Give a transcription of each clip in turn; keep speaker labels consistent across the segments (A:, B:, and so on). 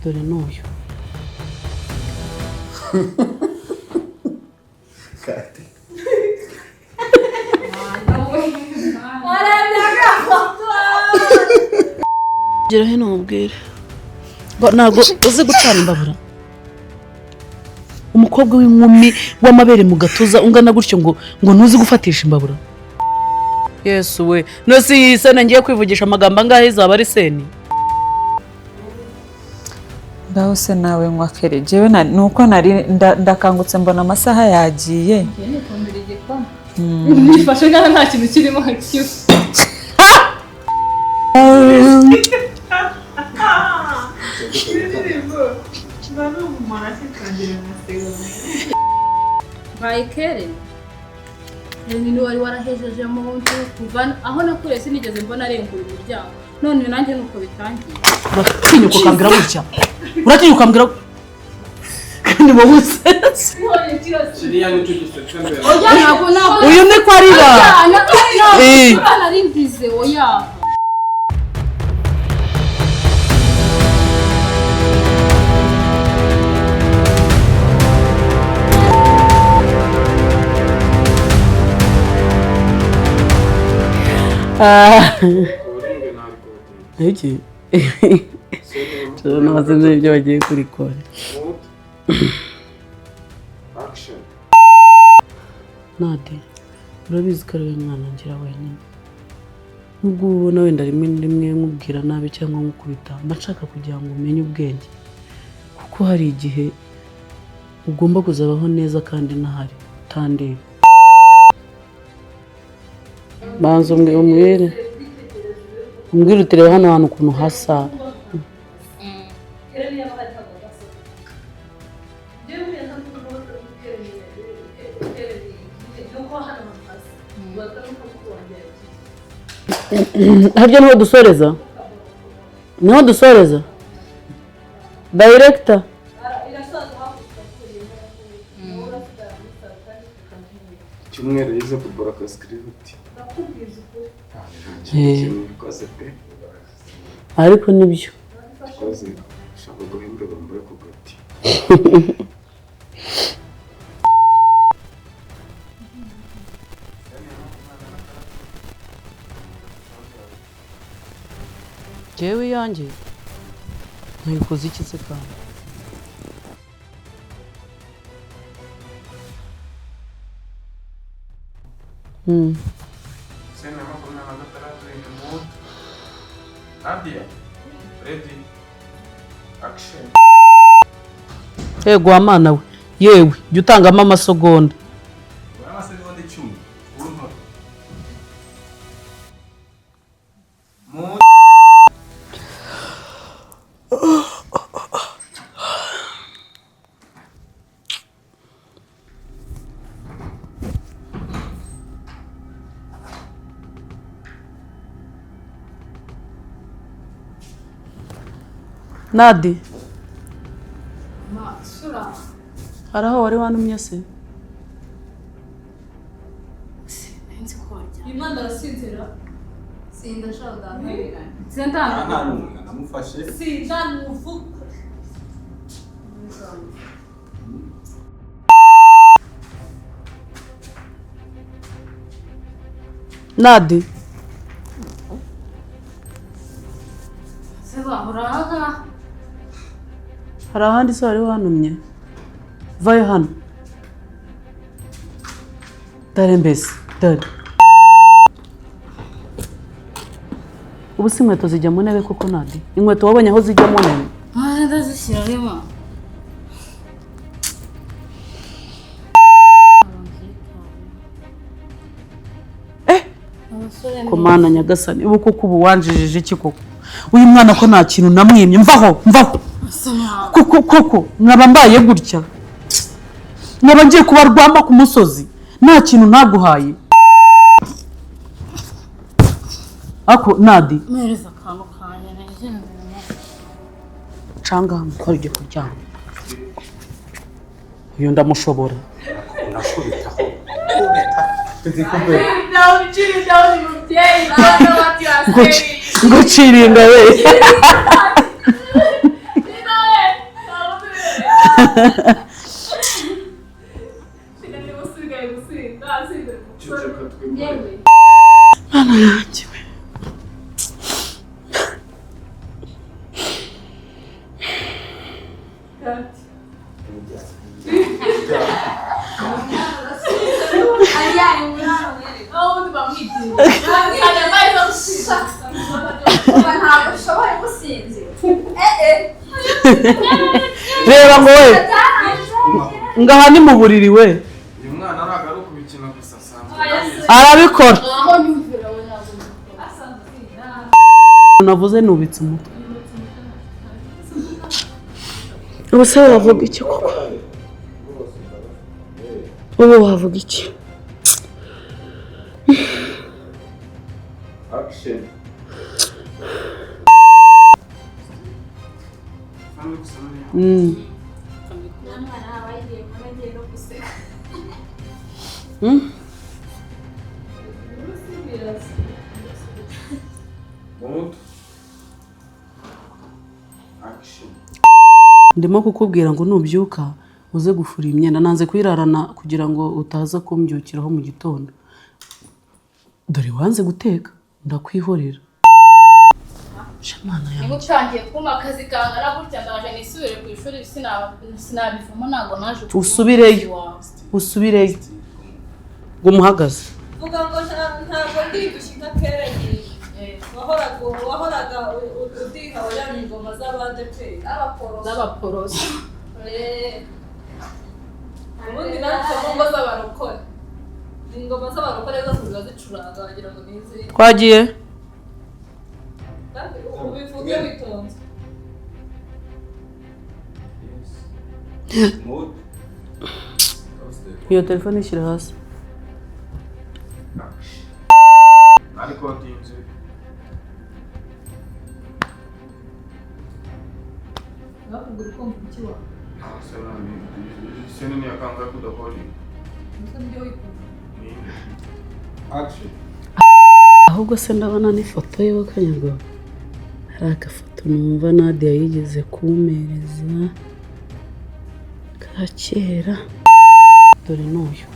A: Dore n'uyu. Gera hino mubwire. Ngo ntabwo uzi gucana imbabura. Umukobwa w'inkumi w'amabere mu gatuza ungana gutyo ngo ntuzi gufatisha imbabura. Yesu we, no si iyi sene ngiye kwivugisha amagambo angahe izaba ari seni.
B: Ngaho se nawe nywa kere, jewe nuko nari ndakangutse mbona amasaha yagiye.
C: Nikumbira igikoma. Nifashe nkaho nta kintu kirimo hakiwe. Bayikere ni wari warahejeje mu nzu kuva aho nakuriye sinigeze mbona arengura umuryango, none nanjye nuko bitangiye.
A: Uratinyuka ukambwira gutya? Uratinyuka ukambwira kandi wowe usetse?
C: Oya ntabwo ntabwo.
A: Uyu ni ko arira.
C: Nari mbize oya.
A: Iki? Tubona bazinze ibyo bagiye kurikora. Nade, urabizi ko ari we mwana ngira wenyine. Nubwo ubona wenda rimwe na rimwe nkubwira nabi cyangwa nkukubita, mba nshaka kugira ngo umenye ubwenge. Kuko hari igihe ugomba kuzabaho neza kandi ntahari utandeba. Banza umbwire. Umbwire uti reba hano hantu ukuntu hasa. Harya niho dusoreza? Niho dusoreza? Director?
D: Icyumweru yize kuboroka script.
A: Ariko nibyo.
D: Ushaka guhembwa bambaye ku gati.
A: Jewe iyanjye ntayikoze iki se kandi?
D: Sena 26 in the mood. Nadia, ready, action.
A: Yego amana we, yewe jya utangamo amasegonda.
D: Amasegonda 10 uruntore.
A: Nadi,
C: Masura.
A: hari aho wari wantumye se?
C: Nzi ko waryamye. Imana arasinzira.
E: Sindashaka
C: Sinda.
D: Namufashe.
C: Sinda nuvuga.
A: Nadi.
C: Seba uraga.
A: Hari ahandi se wari wantumye? Vayo hano. Dore mbese, dore. Ubu si inkweto zijya mu ntebe koko Nadi? Inkweto wabonye aho zijya mu ntebe?
C: Ah, ndazishyira rema.
A: Komana Nyagasani, ubu koko ubu wanjijije iki koko? Uyu mwana ko nta kintu namwimye, mvaho, mvaho. Koko koko nkaba mbaye gutya. Nkaba ngiye kuba rwamba ku musozi. Nta kintu naguhaye. Ako Nadi.
C: Mpereza akantu kanjye nigendere.
A: Canga mukora ujye kuryama. Uyu ndamushobora.
D: Unakubitaho.
A: Ngo ciringa we.
D: Ceceka twikore.
A: Mana yanjye we.
E: Ntabwo ushoboye gusinzira.
A: Reba ngo we, ngaha ni mu buriri we.
D: Uyu mwana ntabwo ari ukubikina gusa, asanzwe
A: Arabikora.
C: Aho nyumvira we ntabwo.
A: Navuze nubitse umutwe. Ubu se wavuga iki koko? Ubu wavuga iki?
D: Action. Hano gusa nariya. Mode. Action.
A: Ndimo kukubwira ngo nubyuka uze gufura imyenda, nanze kuyirarana kugira ngo utaza kumbyukiraho mu gitondo. Dore wanze guteka, ndakwihorera. Shamana
C: Niba
A: yanjye.
C: utangiye kumpa akazi kangana gutya, ndaje nisubire ku ishuri, sinabivamo, ntabwo naje
A: Usubireyo.
C: iwawe.
A: Usubireyo. Ngo umuhagaze.
E: Vuga ngo ntabwo ndidushye nka kera ngiye. Wahoraga udiha wajyanye ingoma z'abadeperi.
C: Z'abaporoso.
E: Ubundi nanjye ngo z'abarokore. Ni ingoma z'abarokore zose ziba zicuranga wagira ngo ni izindi.
A: Twagiye.
E: Kandi ubivuge witonze.
D: Yes. Mode.
A: Iyo telefone ishyira hasi.
D: Action. Ariko watinze.
E: Bakubwira ukumva iki wawe?
D: Ah, se nani. Se nini yakanga kudakora.
E: Gusa nibyo wikumva.
D: Ninde? Action.
A: Ahubwo se ndabona n'ifoto ye bakanyarwa. Hari agafoto numva Nadia yigeze kumpereza ka kera. Dore n'uyu.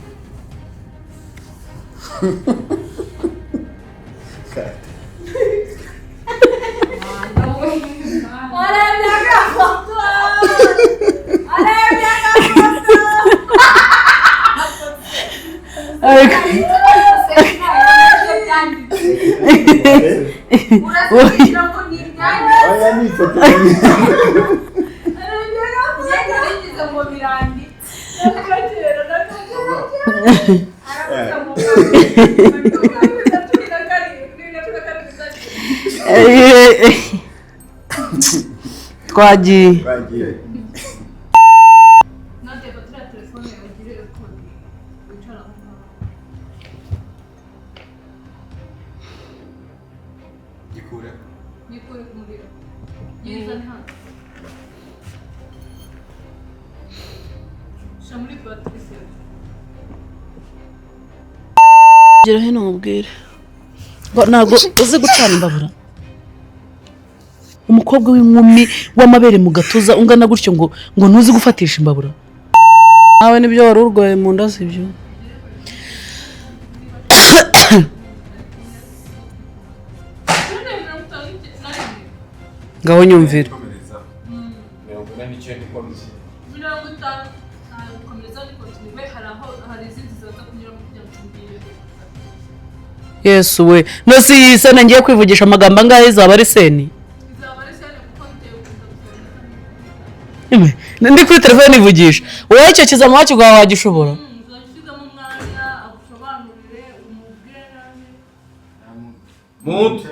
E: Arebye agafoto! Arebye agafoto!
A: Ariko
F: Aya ni ifoto.
E: Bigize ngo biranditse.
A: Twagiye.
F: Bagiye.
E: Nadia, fatira telefone ugire uko wicara aho ngaho.
D: Gikure.
E: Yikure ku muriro. Yizane hano. Shyira muri batiri se.
A: Gira hino mubwire. Ngo ntabwo uzi gucana imbabura. Umukobwa w'inkumi w'amabere mu gatuza ungana gutyo ngo ntuzi gufatisha imbabura. Nawe nibyo wari urwaye mu nda sibyo? Ngaho nyumvira.
D: Komereza. 49 ikomeza.
E: 50 gukomeza ni continue, hari aho hari izindi zibanza kunyuramo kugira ngo tubwire.
A: Yesu we, no si iyi sene ngiye kwivugisha amagambo angahe izaba ari seni?
E: Izaba ari sene kuko ngiye kuza gusenga.
A: Ime, ndi kuri telefone nivugisha. Wowe icyo kizama wakiguha wagishobora?
E: Uzajya ushyizemo umwanya agusobanurire umubwire nabi.
D: Mode.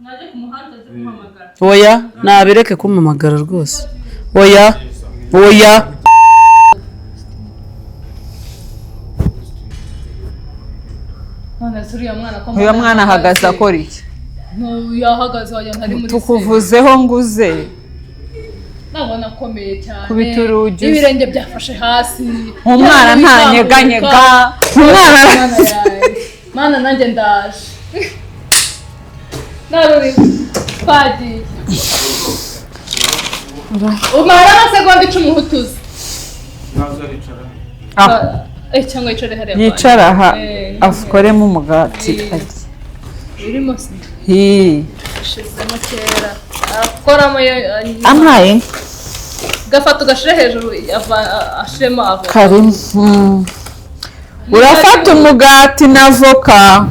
E: Najya ku muhanda aze kumpamagara.
A: Oya, nabireke kumpamagara rwose. Oya, oya.
E: None se uriya mwana ko
B: Uyu mwana ahagaze akora iki?
E: Yahagaze wagira ngo ari muri
B: Tukuvuzeho nguze.
E: Nabona akomeye cyane.
B: Kubita urugi.
E: Ibirenge byafashe hasi.
B: Umwana ntanyeganyega. Umwana
E: Mana nanjye ndaje. Naruri twagiye.
C: Umara amasegonda 10 uhutuze.
D: Naza aricara.
B: Ah.
C: Cyangwa yicare hariya.
B: Yicara aha
C: Eh.
B: akoremo umugati arye.
C: Urimo se?
B: Hi.
C: Ushizemo kera. Akoramo yo.
B: Ampaye
C: Gafata ugashire hejuru ashiremo avoka.
B: karimo. Urafata umugati na voka.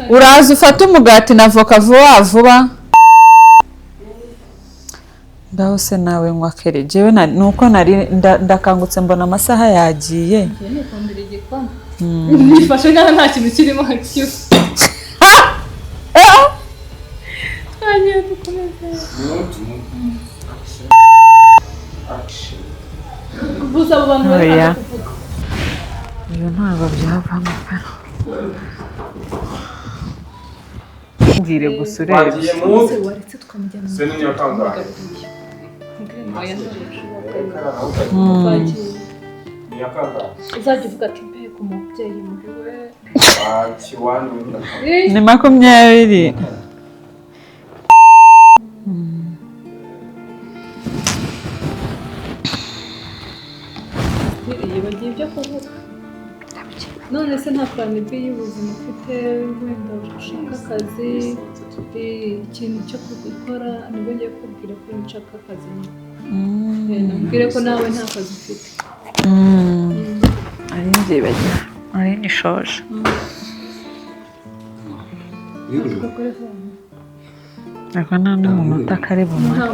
B: Uraza ufata umugati na voka vuba vuba. Ngaho se nawe nywa kere. Jewe nuko nari ndakangutse mbona amasaha yagiye.
C: Ngiye nikumbira igikoma. Nifashe nkaho nta kintu kirimo kiba. Twagiye dukomeze.
D: Action.
C: Kuvuza abo bantu bari
B: Oya.
C: hanze kuvuga.
B: Ibyo ntabwo byavamo pe. Mbwire gusa urebye.
D: Bagiye mu
C: Waretse tukamujyana mu
D: sene ya kangahe?
C: Oya.
D: Ni ya kangahe?
C: Uzajya uvuga ati mbega umubyeyi mubi we.
D: Kiwani we.
B: Ni 20.
E: Yibagiwe ibyo kuvuga. None se nta plan B y'ubuzima ufite, wenda ushaka akazi, ikintu cyo gukora, nibwo ngiye kukubwira ko nshaka akazi nyine. Nakubwire ko nawe nta kazi ufite.
B: Ari mbyibagiwe. Ari nishoje. Ariko nta n'umunota kari bumare.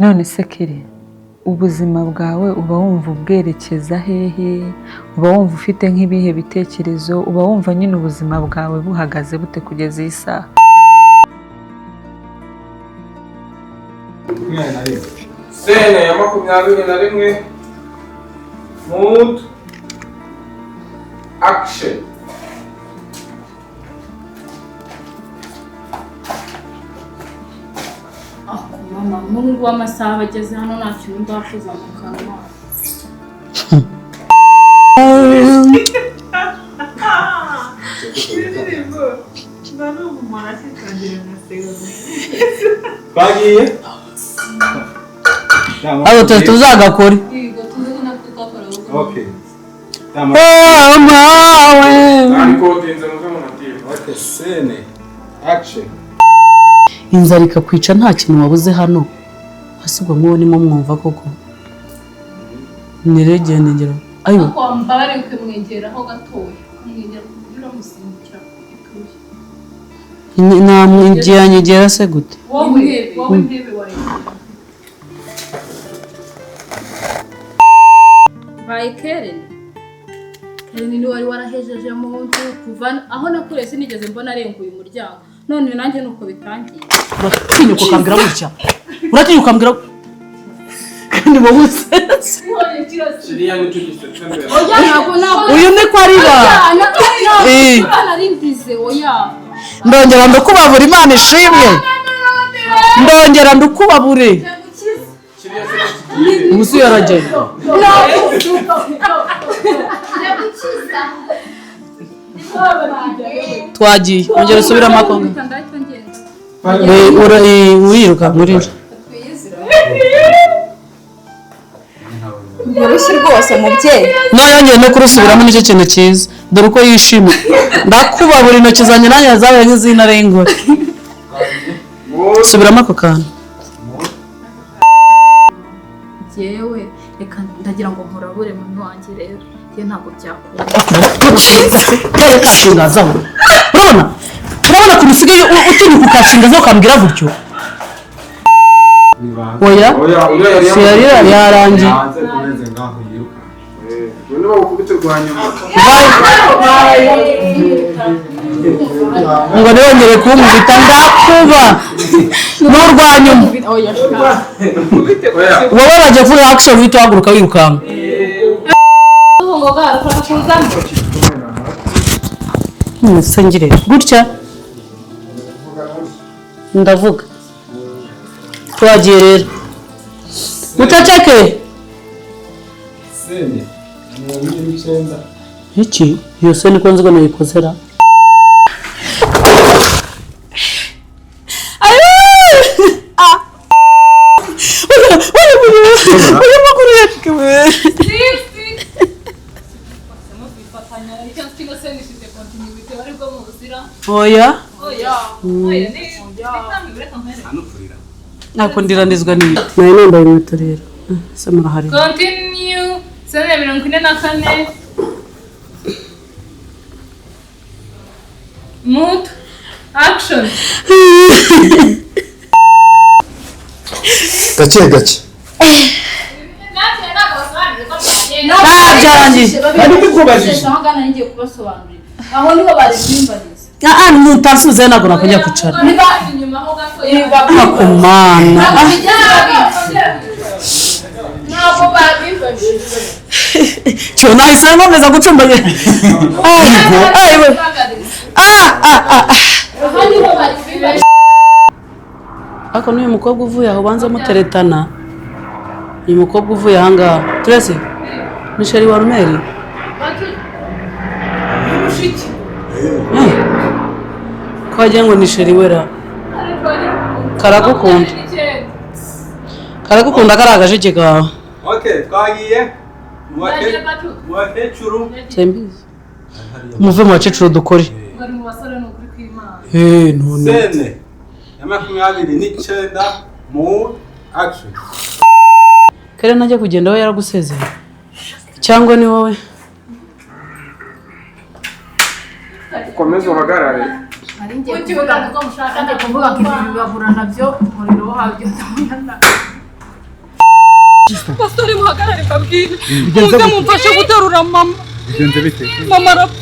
B: None se Kere, ubuzima bwawe uba wumva ubwerekeza hehe? Uba wumva ufite nk'ibihe bitekerezo? Uba wumva nyine ubuzima bwawe buhagaze bute kugeza iyi saha?
D: Sene ya 21. Mood. Action.
C: Mama, mungu w'amasaha bageze hano nta kintu ndakoza mu kanwa.
D: Bagiye.
A: Abo tuzagakore.
C: Yego tuzi ko natwe twakora ahubwo.
F: Okay.
A: Oh, mawe.
D: Narikodinze muve mu matiyo.
F: Okay, sene. Action.
A: Inzara ikakwica nta kintu wabuze hano. Asigwa mwo nimo mwumva koko. Niregende ngira. Ayo.
C: Ariko wambabare ukamwegeraho gatoya. Ukamwegera ku buryo uramusimbukira ku gituza.
A: Namwegera nyegera se gute?
C: Wowe intebe wayegera. Bayi Keren. Keren ni wari warahejeje mu nzu kuva aho nakuriye sinigeze mbona arenguye umuryango. None nanjye nuko bitangiye.
A: Uratinyuka ukambwira gutya. Uratinyuka ukambwira kandi wowe usetse.
D: Kiriya nicyo gisetse mbere.
C: Oya ntabwo ntabwo.
A: Uyu ni ko ariba.
C: Nari mbize oya.
A: Ndongera ndukubabura Imana ishimwe. Ndongera ndukubabure.
D: Kiriya se kigiye.
A: Ubusu yaragenda. Twagiye. Ongera usubiramo ako. Uriruka ngurira.
E: Urushyi rwose mubyeyi.
A: Nayongeye no kurusubiramo nicyo kintu cyiza. Dore uko yishimye. Ndakubabura intoki zanjye nanjye zabaye nk'iz'intare y'ingore. Subiramo ako kantu.
C: Jewe reka ndagira ngo nkurabure mama wanjye rero. Ye ntabwo byakunda.
A: Urabona? Urabona ukuntu usigaye utinyuka ukashingaza ukambwira gutyo? Oya. Si yari yarangiye. Ngo ntibongere kunkubita ndakuba n'urwa nyuma. Wowe bagiye kuvuga action uhita uhaguruka wirukanka. Sengire gutya ndavuga twagiye rero muceceke iki iyo se niko nzi ko nayikozera. Uyu maguru yaciwe. Oya.
F: Anukurira.
A: Ntabwo ndiranizwa n'ibi. Nari nambaye inkweto rero. Se murahari.
E: Continue. Scene 44. Mood. Action.
D: Gake gake.
A: Ah, byarangiye.
F: Nari mbikubajije.
C: Aho ngaho nari ngiye kubasobanurira. Aho niho bari kubimbariza.
A: Ah, nutasubizayo ntabwo nakongera kwicara.
C: Niba
A: Ako mana.
C: ntabwo babibajije.
A: Cyo nahise nkomeza gucumbagira. Ay, we. Ah, ah, ah.
C: Aho niho bari kubimbariza.
A: Ariko n'uyu mukobwa uvuye aho banza muteretana. Uyu mukobwa uvuye aha ngaha. Turese. Ni sheri wa Rumeri. Eh. Ko wagira ngo ni sheri wera. Karagukunda. Karagukunda kari agasheke kawe.
F: Okay, twagiye. Mu bakecuru.
A: Simbizi. Muve mu bakecuru dukore.
E: Bari mu basore ni ukuri kw'Imana.
A: Eh, none.
F: Scene ya 29 mu action.
A: Kare najya kugenda we yaragusezeye. Cyangwa ni wowe?
D: Ukomeze uhagarare.
C: Nari ngiye kuvuga ngiye kuvuga ngo ibi bibabura nabyo umuriro wo habyo ndabona.
E: Basore muhagarare mbabwire. Muze mumfashe guterura mama.
D: Bigenze bite?
E: Mama arapfa.